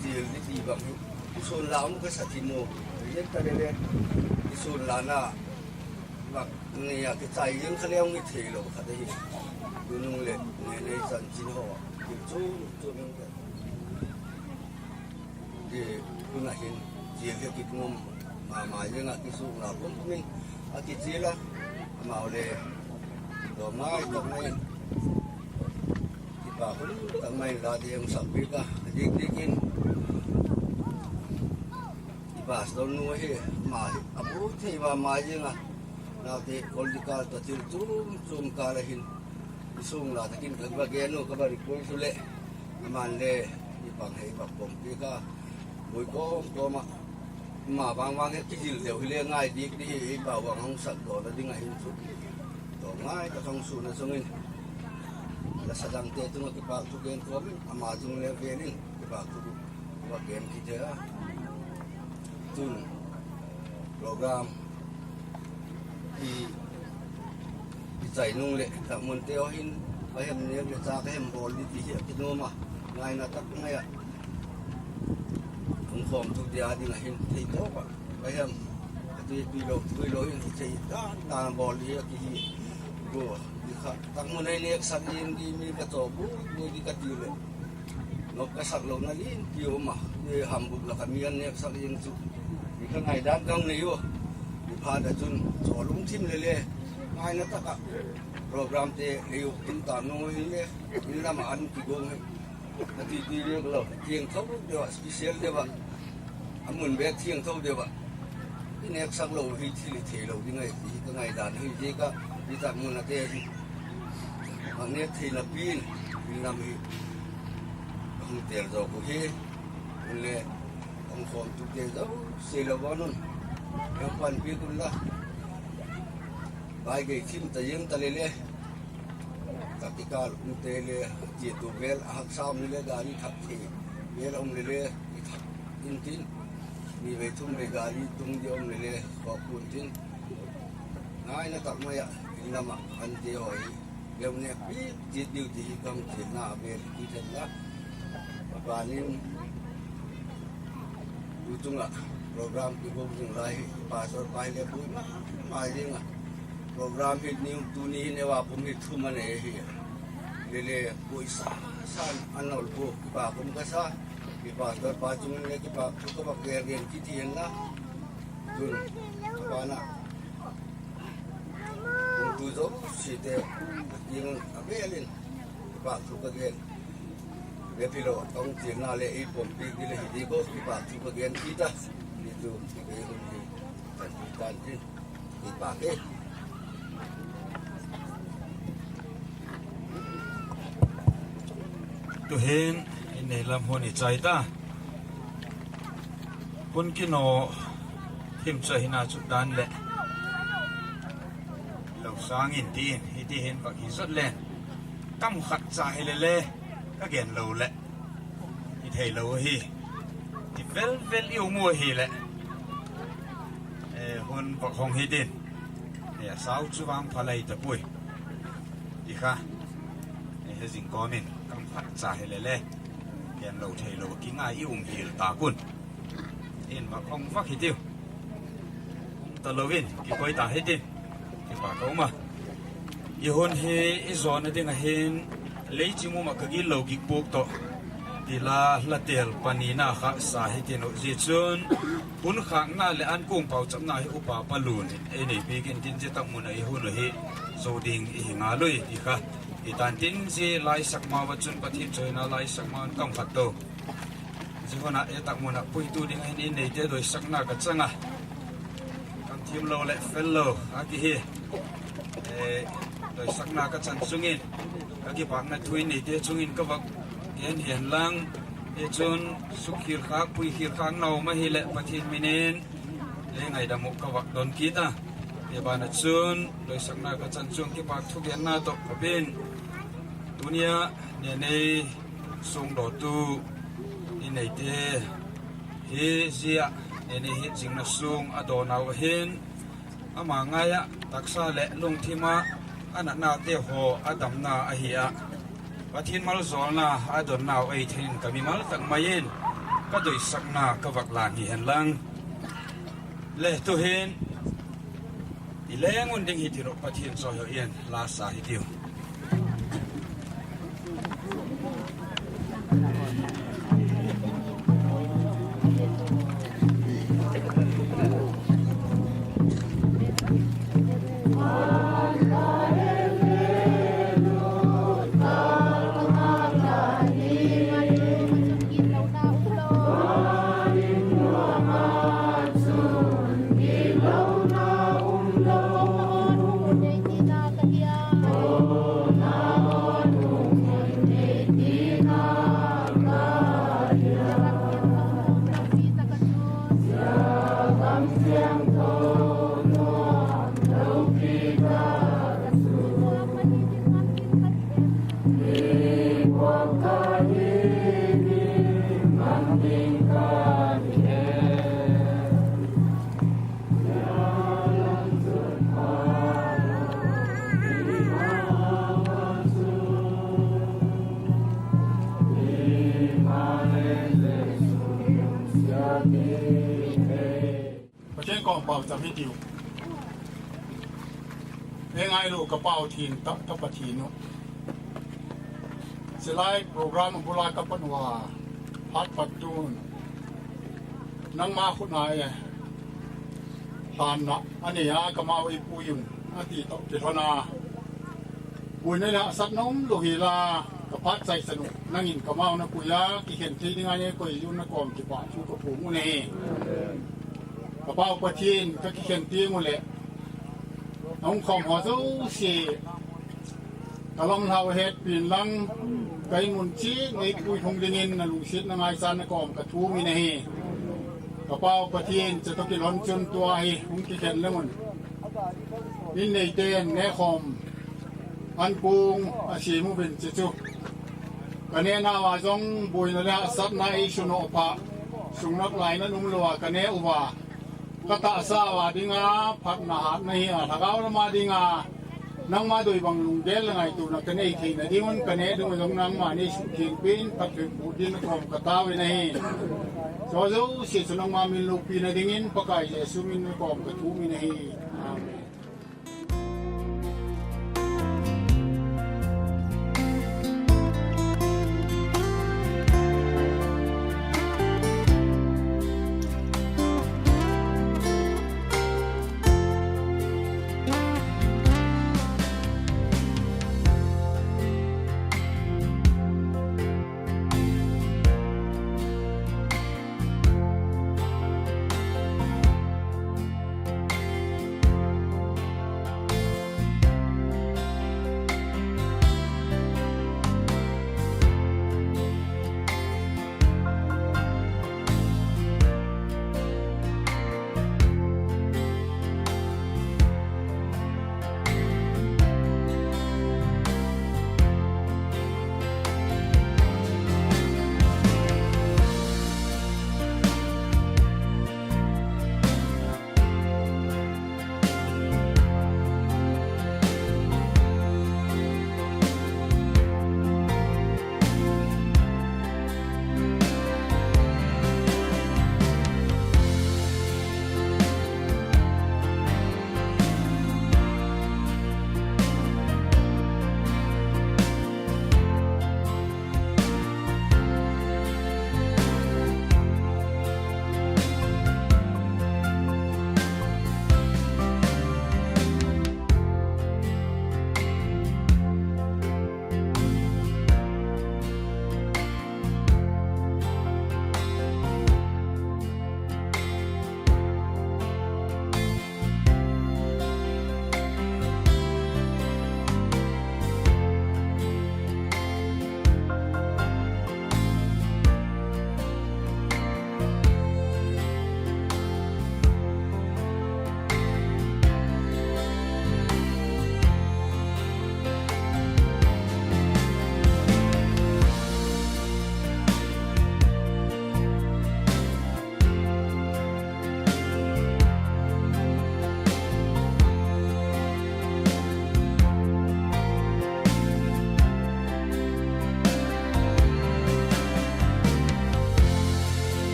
chial di ti bang hi, i suan la um ka sa thim u, lian ta le le, i suan la na, bang ni a kichai ziang kha le hung i theilo khat ahi, tunung leh Nenei chanchin haw, i chu, chu nung ka Ti, tuna hin, chial hi a kipnum ma ma zing ah, kisukna pum pum in a kichial a, amau le, daw ngai tak mai in, kipak hun tak mai in la ti hung sak piak a, a dik dik in, i pastor nu hi, ama hi a bu thei ma ma zing a, naute political tawh thil chuam chuam kâl a hin, i sung la tak in ka va gen u, ka va request u leh, aman le, i pang hei va pom piak a, mui kawm kawm ah, ma vang vang he kizil deu hile ngai dik di hi, ei pau vang hung sak dawna ding ahin chu, daw ngai tak hung sukna chung in, la sa dangte chung ah kipakthu gen kawm in, ama chung le vel in kipakthu va gen kit a. Chun, program i, i chai nung leh tak munte haw hin, ka hem nêk leh châk ka hem bawl di ti hi a kinuam a, ngaina tak mai ah, hung khawmtute â ding ah hin thei tawp ah, ka hem, ka tuipi lo, tui lo in i thei dan dan bawl di hi a kihi. Gu, i kha tak mun ei nêksak ding di mi ka chaw bu bu di ka ti leh, nop ka sak lona lianpi um a, i hambup lak ah mi an nêksak ding chu, i kha ngaidan ka hung nei u. I phat ah chun chaw lungthim le le, ngaina tak ah programte ei uk tin ta nung hile, in lam ah an kiguang hi, a ti ti lek lo, thiangtho deu ah, special deu ah, a mun bêk thiangtho deu ah, i nêksak lo hi thil i theilo ding ahi ti hi ka ngaidan hi ziak ah, i tak mun ate hi, a nêk theina pi'n, in lam hi a hung têl zawk u hi, unle, a hung khawmtute zosia lo ban un, hung panpi unla, bai gei thim ta ziang ta le le, tak kikâl umte le, chiatu vel a haksa um le le, gari thak thei vel a um le le, i thak intin, Ni vei thum vei gari tung di um le le, khawk kun tin. Ngaina tak mai ah, in lam ah, an ti haw hi. Leu ne pi, ti diu ti hi kam ti na a bel ki then la. Panin, tu chung ah, program ki buk ding lai hi, pastor pai le pui ma, ma ding ah. Program hi ni tuni hi ne va pum hi thum a nei hi. Le le, pui sa, san, an nol pu, kipak um ka sa. Ki pastor pa chung le kipak thu ka bak gen gen ki ti hen la. Tun, ka pa na. Kum tu zo, si te, a ti ngun, a bel in. Kipak thu ka gen. Le pilo, kong ti na le i pom pi di le hi di ko, kipak thu ka gen ki ta. Ni tu, ki hun hi. Kan ti kan ti. Kipak e. Tuhin, in nei lam hun i chai ta. Hun kino thim chu hina chu dan leh lo sâng in tin, hiti hin vak hi zot le. Kam khat cha hi le le, ka gen lo leh. Hi thei lo hi. Ti vel vel i um u hileh. E, hun vak hong hi din. E, a sau chu vang pha lai ta pui. Ti kha. E, he zing kawm in kam khat cha hi le le. Gen lo thei lo kingai i um hil ta kun. In vak hong vak hi tiu. Um ta lo in, kikoi ta hi tin. Kipak ka um a. I hun hi i zawna ding ahin, lei chim um ah ka gil lo gik puak tawh. Ti la, la tel panina kha sa hi tin uh zia chun. Hun khâkna leh an kuang pauchapna hi upa Palun in ei nei piak in tin zia tak mun ah i hun uh hi zo ding i hi ngal ui ti kha. I tan tin zia laisak ma va chun Pathian chawina laisak ma un kam khat to. Zia hun ah e tak mun ah puitu ding ahin in neite doisakna ka chang a. Kam thiam lo leh fel lo a ki hi. E, doisakna ka chan chung in, ka kipakna thu in neite chung in ka vak gen hian lang. E chun sukkhil khâk, puikhil khâk na um ahileh Pathian min in le ngaidam uh ka vak don kit a. E ban ah chun doisakna ka chan chung kipak thugenna tawh ka pin. Tuni a Nenei sungdawtu i neite hi zia Nenei hiat zingna sung a dawnau ahin, ama ngai ah taksa leh lungthim ah a natnate haw a damna ahi a, Pathian malzawlna a donnau ei thei in ka mimal tak mai in ka doisakna ka vak lan hi hen lang. Le tuhin i leng un ding hi ti lo, Pathian chawihoih in la sa hi tiu. Pathian kawm pauchap hi tiu. Ei ngailu ka Pau Thian tak ka Pathian uh. Silai program a bul a ka pan ua, phat pat tun, nangma khut na e, hlanna a nei a ka mau ei pui un, a ti tawh kilhon a. Puina leh hahsatna um lo hi la, ka phat chaisan uh, nang in ka mau na pui a, kikhen thei ding a ei koi un na kawm kipahthu ka phung u ahi. Ka Pau Pathian, ka kikhen tiang u leh a hung khawm haw zosia, ka lamlhau hetpi inlang, ka in mun chiat nei pui hung dingin na lungsiatna ngaichatna kawm ka thum in ahi. Ka Pau Pathian, cha tawh kilhon chun tua hi hung kikhen leng un, in neite'n nekhawm an kung a siam uvin chi chu, ka nenau a zong buaina leh hahsatna ei sunawp ah, Sungnak laina um lo a ka ne ua, ka tahsa â ding a phatna hatna hi a, thagau lam â ding a nangma doi bang lunggel leh ngaituana ka nei theina ding un ka ne ding uh zong nangma'n ei sukhial piak in, phat thei put dingin na kawm ka tau in ahi. Zosia chu nangma min lopina dingin Pakai Jesu min na kawm ka thum in ahi.